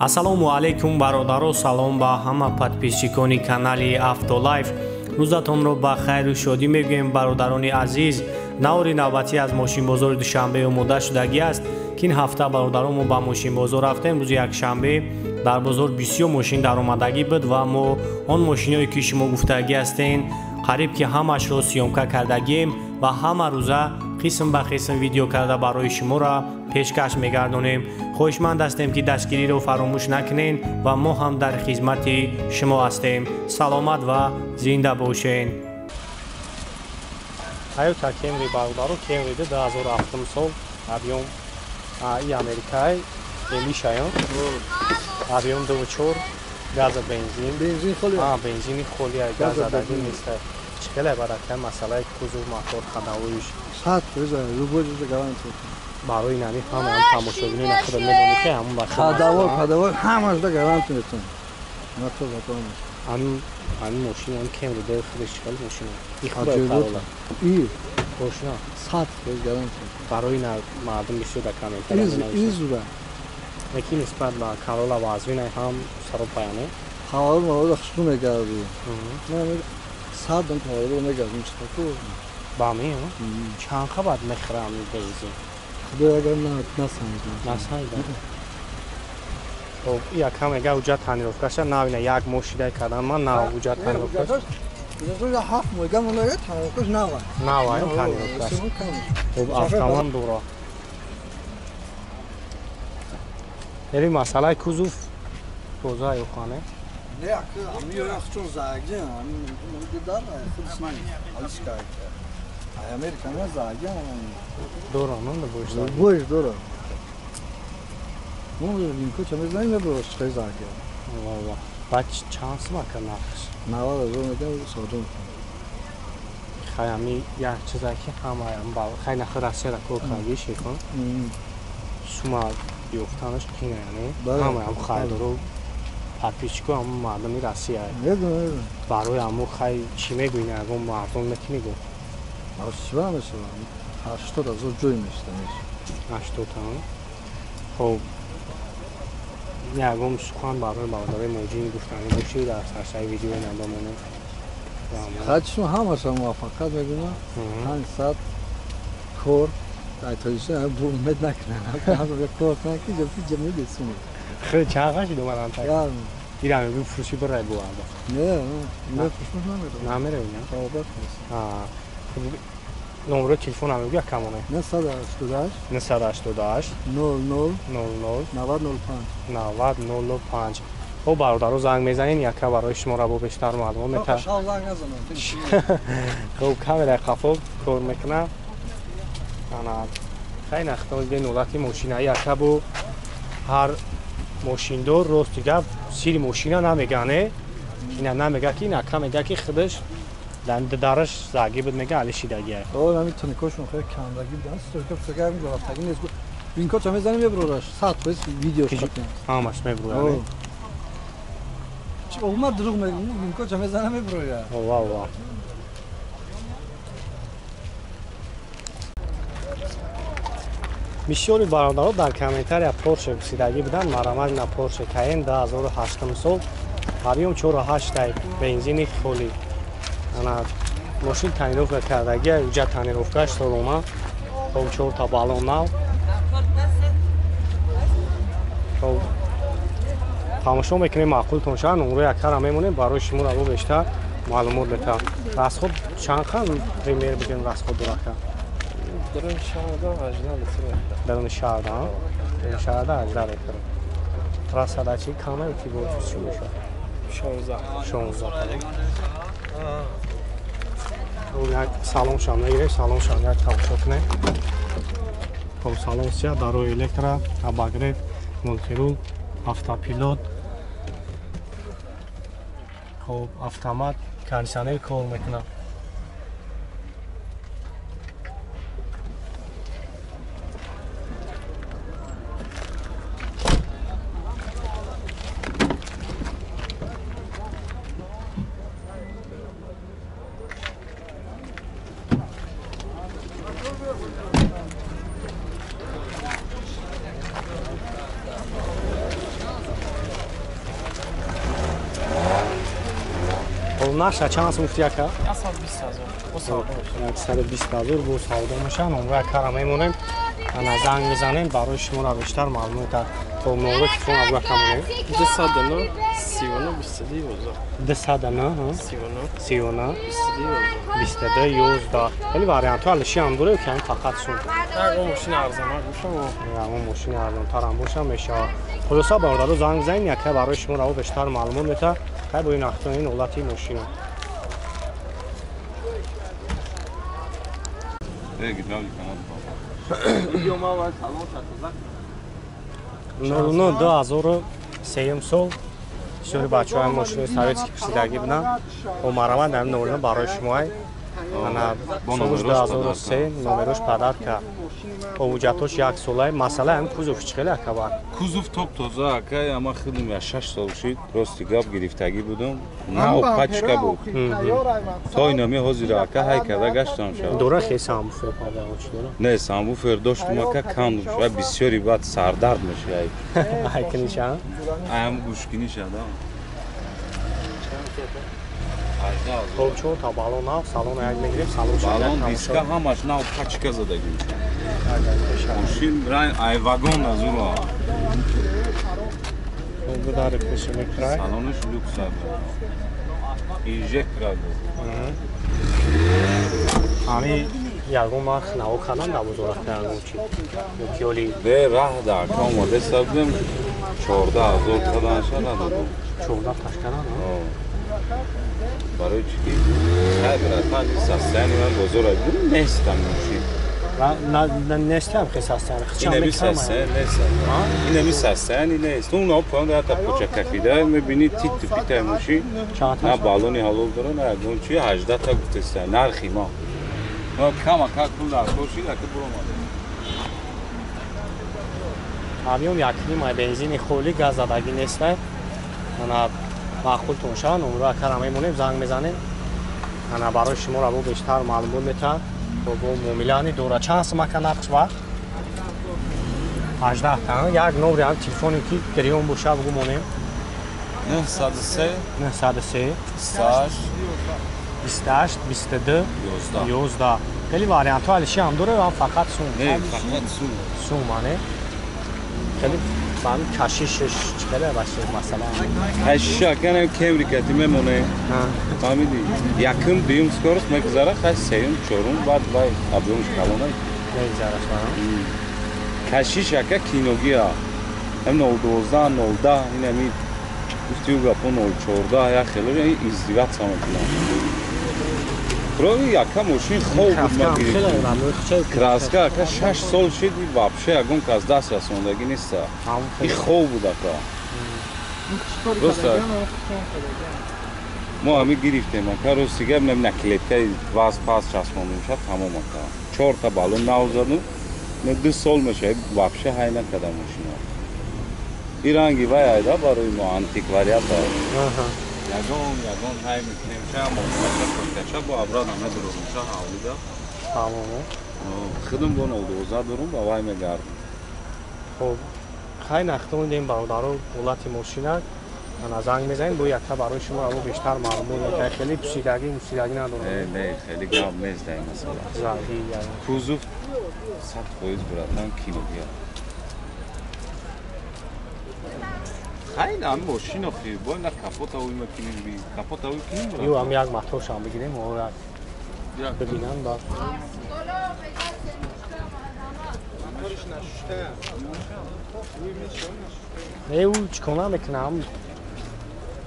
Ассалому алайкум бародаро, салом ба ҳама подписчикони канали Автолайф. Рӯзатонро ба хайру шодӣ мегӯем, бародарони азиз. Навори навбатӣ аз мошинбозори Душанбе омода шудагӣ аст, ки ин ҳафта бародаро мо ба мошинбозор рафтем. Рӯзи якшанбе дар бозор бисёр мошин даромадагӣ буд ва мо он мошиное ки шумо гуфтагӣ ҳастен, қариб ки ҳамашро съёмка кардагием ва ҳама рӯза қисм ба қисм видео карда барои шуморо пешкаш мегардонем. Хоҳишманд ҳастем, ки дастгириро фаромӯш накунед ва мо ҳам дар хизмати шумо ҳастем. Саломат ва зинда бошед. Тойота Кемри бародаро, Кемри 2007 сол, объём и Америкай, Элишаён, объём 2.4, газа бензин. Бензин холи? Бензини холи, газ задагӣ нест. Чӣ хеле барака масъалаи кузов, мотор, ходовоиш? 100%, любой ҷуза гарантия. Барои нами ҳама тамошобинои худо медонӣ, ки ҳамон бача ходовой, ходовой ҳамашда гарантия метавон. Мотор мотор. Ҳамин мошин ҳам Кемри дори худаш чӣ хеле мошина? И худои Карола. И Мошина 100% гарантия. Барои мардум бисёр дар комментария менависанд. Изура. Лекин нисбат ба Карола вазвинай ҳам саропаяне. Ҳавои маро хушну мегардӣ. Садам таваллуд мегардем, чӣ таку? Ба ми, чанд қабат мехӯрам бензин? Худо агар насанҷам. Насанҷам. Хоб, яка мега уҷа тонировкаша навина як моҳ шидай кардам ман нав уҷа тонировкаш. Уҷа ҳафт моҳ гам мега тонировкаш нава. Нава тонировкаш. Хоб, автомат дура. Ери масъалаи кузов тоза ёхане. Не, ами ёхчон заги, ами дар худс ман алишка. Ай Америка ма заги, дора, нонда бош заги. Бош дора. Ну, линко чаме знаем, меброш чӣ заги. Ва ва. Баъд чанд сум ака нархш? 90,000 мегам содум. Хай ами як чиза ки ҳама хай нахи Россияда кор кардӣ шекун. Сума ёфтанаш қина, яъне ҳама ҳам харидоро подписчико ҳамон мардуми Россия. Барои ҳамон хай чӣ мегӯӣ, ягон мардум метавонӣ гӯ? Чӣ мешавад? 80,000 ҷой мешавад. 80 хоб, ягон сухан барои бародарои муҳоҷирин гуфтанӣ бошӣ дар сарсаи видеои набамонем? Хачшон ҳамаша муваффақият мегӯям. 500 кор дар Тоҷикистон бо умед накунанд. Кор кунанд ки ҷо мебесунад. Хеле чанд қашид омадан так? Ира мегӯ фурӯши бирай буварда. Не, не фурӯш намерам. Намерам, не? Тавбат нест. Номеро телефон ҳам мегӯ якамоне. 988 988 00 00 90 05 90 05. Хоб, бародаро, занг мезанед, яка барои шуморо бо бештар маълумот метаҳад. Шав занг назанам. Хоб, камераи қафо кор мекунад. Ана хай нахтон дидем ҳолати мошина яка бо ҳар мошиндор рости гап сири мошина намега, не? Ина намега ки ин ака мега ки худаш дараш заги буд, мега али шидагия. О, ҳамин тоникошон хеле кандагӣ будан, сторика псага ҳамин рафтагӣ нест. Винко ча мезанем меброраш, 100% видео шатем. Ҳамаш меброя. Чи омад дурӯғ мегӯм, винко ча мезанам меброя. Ва ва. Бисёри бародаро дар комментария Порше пурсидагӣ буданд. Марамак на Порше Каен 2008 сол, объём 4.8, бензини холӣ. Ана мошин тонировка кардагӣ, уҷа тонировкаш солона, хоб, чорта баллон нав. Хоб, тамошо мекунем, маъқултон шавад, номрои якара мемонем, барои шуморо бо бештар маълумот метаҳам. Расход чанд қан пример бигирем расход дурака? Даруни шаҳрда 18 литр мехӯрад. Даруни шаҳрда, даруни шаҳрда 18 литр. Трассада чӣ каме ки бо чӣ мешавад? 16. 16. Як салон шам нагирем, салон шам як тамошо кунем. Хоб, салон сия, дарои электро, обогрев, мультирул, автопилот. Хоб, автомат, кондиционер кор мекунад. Хоб нарша чанд аст муфти ака? 120 000. 120 000 бо савдо мешавад. Номро акара мемонем. Ана занг мезанем барои шуморо бештар маълумот дар хоб номро телефон абу ака монем. 209 39 22 11. 209 39 39 22 22 11. Хеле вариантҳо алиши ҳам дорем ки ҳам фақат сум. Ягон мошини арзонтар бошам. Ягон мошини арзонтар ҳам бошам мешавад. Хулоса бародаро занг занед, яка барои шумо раво бештар маълумот метавад. Хай бо ин ахтони ин ҳолати мошина. Нолуно 2003 сол бисёри бачаҳои мошинои советский пурсидагӣ буданд. Омараванд ҳамин нолуно барои шумоай. Ана солуш 2003 номерош падарка. Ҳуҷҷатош як солай. Масъала ҳам кузов чӣ хеле акабар? Кузов топ тоза акай, ама худум я 6 сол шид, рости гап гирифтагӣ будум. Нав пачка буд. То инами ҳозир ака ҳай карда гаштам шав. Дора хе самбуфер пада чӣ дора? Не, самбуфер доштум ака кам шуд, бисёри баъд сардард мешавад. Ай киниша? Ам гӯшкиниша да. Хоб чор та балон нав, салон як мегирем, салон балон диска ҳамаш нав пачка задагӣ. Мошин рай ай вагон азуро. Будари пеши мекрай. Салонаш люкс аст. Инжектор аст. Ами ягон нарх наво кардан дар бозор ягон чи? Ё ки оли Бе раҳ дар ака омода сабдем 14 000 карданша надодум. 14 таш кардан? Барои чӣ ки хай братан састани ман бозор нестам мошин. Нестам хе састани. Инами састани нест. Инами састани нест. Он поён ята поча кафида мебини тит пита мошин. На балони ҳалол дора, на ягон чи 18 та гуфтеста нархи мо. Мо кама ка пул дар кор шид, ака буромада. Объем як ним бензини холи газ задагӣ нест. Ана маъқултон шавад, номро акара мемонем, занг мезанем. Ана барои шумо раво бештар маълумот метавад. Бо муомилаани дора. Чанд сум ака нархш ба? 18 та. Як номри ҳам телефоне ки гирён боша бугу монем. 903 903 28 28 22 11. 11. Хеле вариантҳо алиши ҳам дора ё фақат сум? Не, фақат сум. Сум ане. Хеле ман кашишш чӣ хеле баша масалан? Кашиш акана кемри кати мемоне. Фаҳмидӣ? Якум, дуюм скорость мегузара, хай сеюм, чорум, баъд вай объемш калона. Мегузараш, Кашиш ака киногия. Ҳам 012, 010, ин ҳами гуфтию гапо 014, як хело издиваться мекунам. Рови яка мошин хоб буд ма гирифтем. Краска ака 6 сол шид, вообще ягон кас даст расондагӣ неста. И хоб буд ака. Просто мо ҳами гирифтем ака, рости гап наклеткаи ваз пас часпондем шад тамом ака. 4 та балон нав задум. Не 2 сол мешавад, вообще ҳай накарда мошина. И ранги вай айда барои мо антиквариата. Ягон ягон ҳай мекунем, ча мошинача кочкача бо обратно медурорум, ча ҳавлида. Тамом. Худум бо 012 дорум ба вай мегардам. Хоб, хай нахтон дем бародаро ҳолати мошина. Ана занг мезанем, бо якта барои шумо раво бештар маълумот метавад. Хеле пӯшидагӣ, мусидагӣ надорам. Не, не, хеле гап нест дар ин масъала. Заги ягон. Кузов 100% братан киногия. Хай на мошин охи, бо на капота уй мекунем, би капота уй кунем брат. Ю ам як моторшам бигирем, ора бибинам ба. Не, ӯ чикор намекунам?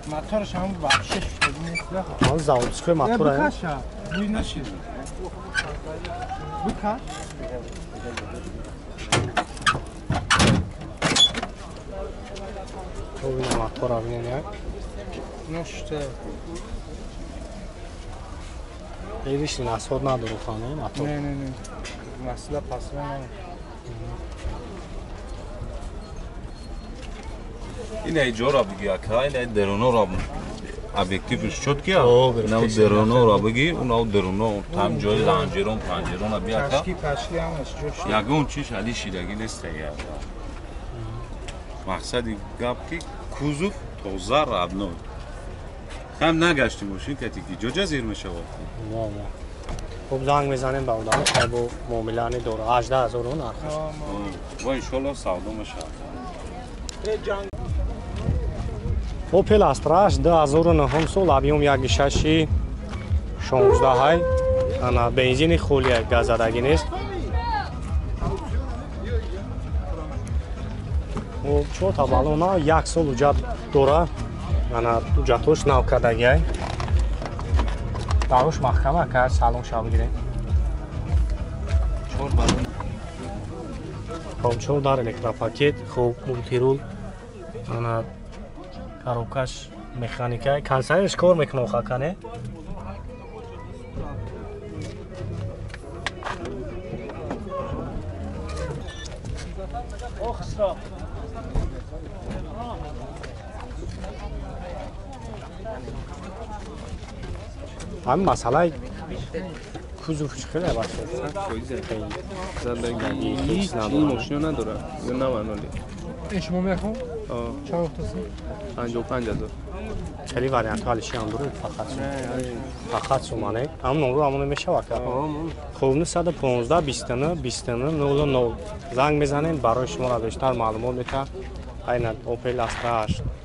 Моторш ҳам вообще шуд нест. Ман заводской мотор. Бикаша, буй нашид. Бикаш. Ина мотора бинем як. Ношта. Ириш насод надору хона мотор. Не, не, не. Масъала пасла. Ин ай ҷора биги ака, ин ай деронора объективш чёткия. Инау деронора биги, унау дероно там ҷои ланҷерон, панҷерона би ака. Кашки, пашки ҳамаш ҷош. Ягон чиш али шидагӣ нест я. Мақсади гап ки кузов тоза родной. Ҳам нагаштим мошин кати ки ҷоҷа зир мешавад. Не, не. Хуб занг мезанем ба одам, хай бо муомила надора. 18000 нархаш. Ва иншоаллоҳ савдо мешавад. Opel Astra 2009 сол объем 1.6 16 ҳай. Ана бензини холия газадагӣ нест. Хуб чор та баллона як сол уҷат дора. Ана уҷатош нав кардагиай. Даруш маҳкама кард, салон шав бигирем. Чор баллон. Хуб чор дар электропакет, хуб мультирул. Ана коробкаш механика, консервиш кор мекунад хакане. Ҳамин масъалаи кузов чӣ хеле бошад? Зиндагӣ мошино надорад ё наваноли. Шумо мехоҳ? Чанд вақтаст? 55000. Хеле вариантҳо алиши ҳам дорад, фақат сумане. Ҳамон номро ҳамон мешавад ка. Хуб 915 29 29 00 занг мезанем, барои шуморо бештар маълумот медиҳад. Айнан Opel Astra 8.